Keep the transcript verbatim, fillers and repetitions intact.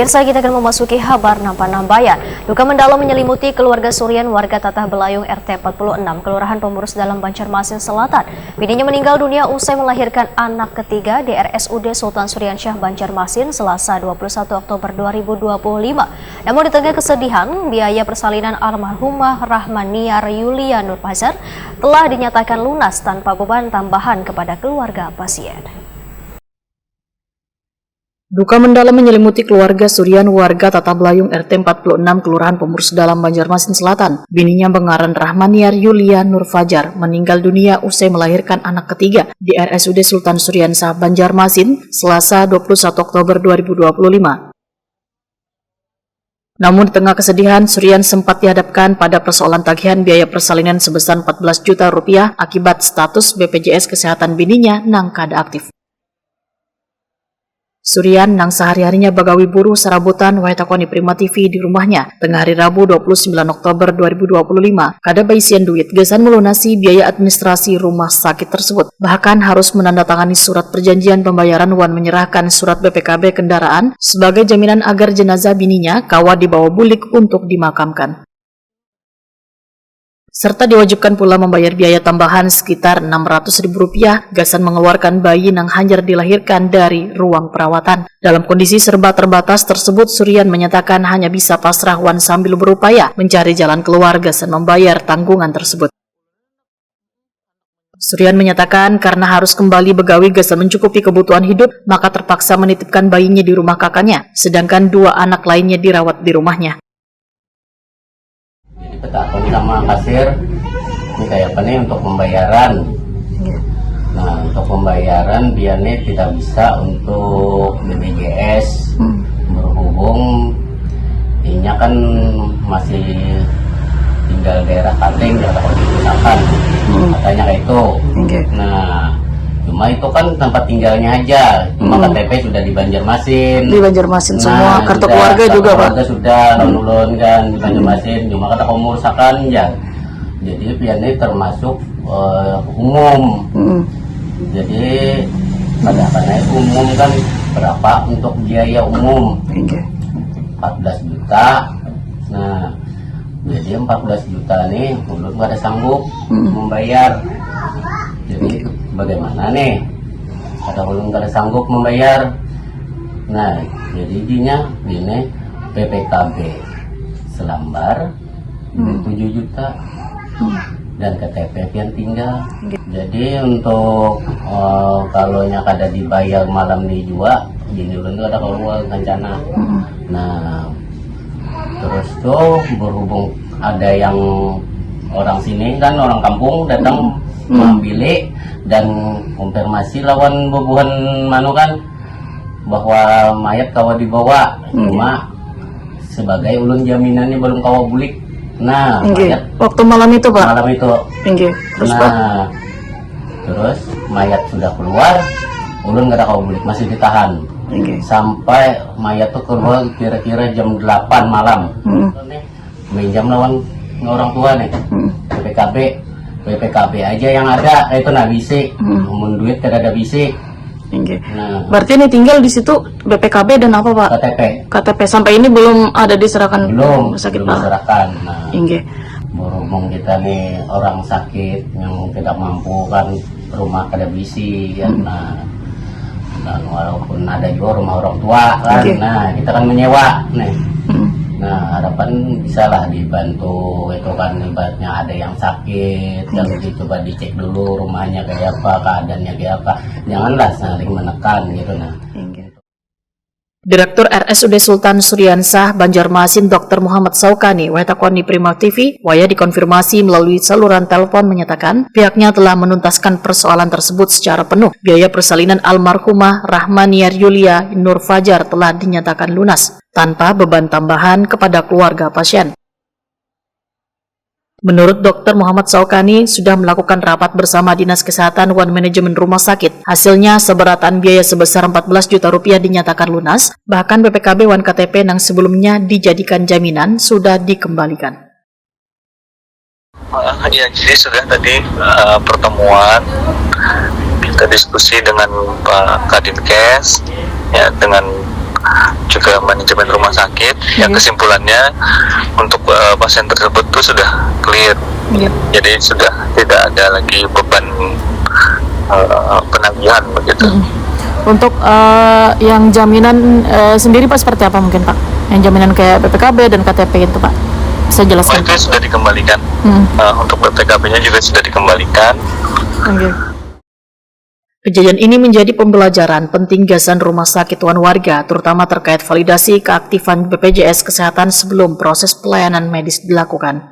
Pemirsa, kita akan memasuki habar nampan-nampayan. Duka mendalam menyelimuti keluarga Surian warga Tatah Belayung R T empat puluh enam Kelurahan Pemurus Dalam Banjarmasin Selatan. Bininya meninggal dunia usai melahirkan anak ketiga di R S U D Sultan Suriansyah Banjarmasin Selasa dua puluh satu Oktober dua ribu dua puluh lima. Namun di tengah kesedihan, biaya persalinan almarhumah Rahmaniar Yulia Nurfajar telah dinyatakan lunas tanpa beban tambahan kepada keluarga pasien. Duka mendalam menyelimuti keluarga Surian warga Tatah Belayung R T empat puluh enam Kelurahan Pemurus Dalam Banjarmasin Selatan. Bininya bengaran Rahmaniar Yulia Nurfajar meninggal dunia usai melahirkan anak ketiga di R S U D Sultan Suriansyah Banjarmasin, Selasa dua puluh satu Oktober dua ribu dua puluh lima. Namun di tengah kesedihan, Surian sempat dihadapkan pada persoalan tagihan biaya persalinan sebesar empat belas juta rupiah akibat status B P J S kesehatan bininya nang kada aktif. Surian nang sehari-harinya bagawi buruh serabutan wayah takoni Prima T V di rumahnya tengah hari Rabu dua puluh sembilan Oktober dua ribu dua puluh lima, kada baisian duit gasan melunasi biaya administrasi rumah sakit tersebut, bahkan harus menandatangani surat perjanjian pembayaran wan menyerahkan surat B P K B kendaraan sebagai jaminan agar jenazah bininya kawa dibawa bulik untuk dimakamkan. Serta diwajibkan pula membayar biaya tambahan sekitar enam ratus ribu rupiah gasan mengeluarkan bayi nang hanyar dilahirkan dari ruang perawatan. Dalam kondisi serba terbatas tersebut, Surian menyatakan hanya bisa pasrah wan sambil berupaya mencari jalan keluar gasan membayar tanggungan tersebut. Surian menyatakan karena harus kembali begawi gasan mencukupi kebutuhan hidup, maka terpaksa menitipkan bayinya di rumah kakaknya, sedangkan dua anak lainnya dirawat di rumahnya. Jadi petakun sama kasir, ini kayak apa nih untuk pembayaran? Nah, untuk pembayaran biar nih tidak bisa untuk B P J S, hmm, berhubung inya kan masih tinggal daerah Kalteng, daerah Kota Gunung Sakan, hmm, katanya kayak itu. Okay. Nah, cuma itu kan tempat tinggalnya aja, cuma, hmm, K T P sudah di Banjarmasin. Di Banjarmasin, nah, semua kartu sudah, keluarga kartu juga, Pak? Keluarga sudah, hmm, ulun kan di Banjarmasin, hmm, cuma kada kawa maurusakan ya. Jadi pian ini termasuk, eh, umum. Hmm. Jadi pada apa naik umum kan berapa untuk biaya umum? Okay. Empat belas juta. Nah, jadi empat belas juta nih ulun kada sanggup, hmm, membayar. Jadi, okay, bagaimana nih? Kata ulun kada sanggup membayar. Nah, jadi dinya ini P P K B selambar, hmm, tujuh juta. Hmm. Dan K T P pian tinggal. Gitu. Jadi untuk, eh, kalau nya kada dibayar malam ni jua, bini ulun tu kada kaluar kancana. Hmm. Nah, terus tu berhubung ada yang orang sini kan, orang kampung datang, hmm, mambili dan konfirmasi lawan bubuhan manu kan, bahwa mayat kawa dibawa, hmm, cuma sebagai ulun jaminannya belum kawa bulik. Nah, inggih, mayat waktu malam itu, Pak? Malam itu. Inggih. Terus, Pak? Nah, terus mayat sudah keluar, ulun kada kawa bulik, masih ditahan. Inggih. Sampai mayat tuh keluar kira-kira jam delapan malam. Hmm. Minjam lawan orang tua nih. Hmm. P P K B, P P K B aja yang ada, itu nah bisi. Hmm. Mun duit kada ada bisi. Inggih. Nah. Berarti ini tinggal di situ B P K B dan apa, Pak? K T P. K T P sampai ini belum ada diserahkan. Belum, rumah sakit, belum, Pak? Diserahkan. Nah. Inggih. Berhubung kita nih orang sakit yang tidak mampu kan, rumah kada bisi kan. Hmm. Nah, dan walaupun ada juga rumah orang tua kan, okay, nah, kita kan menyewa nih. Hmm. Nah, harapan bisalah dibantu itu kan, ibaratnya ada yang sakit, okay, yang dicoba dicek dulu rumahnya kayak apa, keadaannya kayak apa. Janganlah saling menekan gitu, nah. Okay. Direktur R S U D Sultan Suriansah Banjarmasin, Doktor Muhammad Saukani, wayah takoni Prima T V, wayah dikonfirmasi melalui saluran telepon, menyatakan pihaknya telah menuntaskan persoalan tersebut secara penuh. Biaya persalinan almarhumah Rahmaniar Yulia Nur Fajar telah dinyatakan lunas, tanpa beban tambahan kepada keluarga pasien. Menurut Doktor Muhammad Saukani, sudah melakukan rapat bersama Dinas Kesehatan wan manajemen rumah sakit. Hasilnya, seberataan biaya sebesar empat belas juta rupiah dinyatakan lunas, bahkan B P K B wan K T P nang sebelumnya dijadikan jaminan sudah dikembalikan. Ah, ya, jadi sudah tadi, eh, pertemuan, kita diskusi dengan Pak Kadinkes, ya, dengan juga manajemen rumah sakit, yang Iya. kesimpulannya untuk eh, pasien tersebut tuh sudah clear. Iya. Jadi sudah tidak ada lagi beban eh, penagihan begitu. Mm-mm. Untuk eh, yang jaminan eh, sendiri Pak seperti apa mungkin Pak? Yang jaminan kayak B P K B dan K T P itu Pak? Bisa Oh, jelaskan? itu sudah dikembalikan. Hmm. Eh, untuk B P K B-nya juga sudah dikembalikan. Oke. Kejadian ini menjadi pembelajaran penting gasan rumah sakit wan warga, terutama terkait validasi keaktifan B P J S Kesehatan sebelum proses pelayanan medis dilakukan.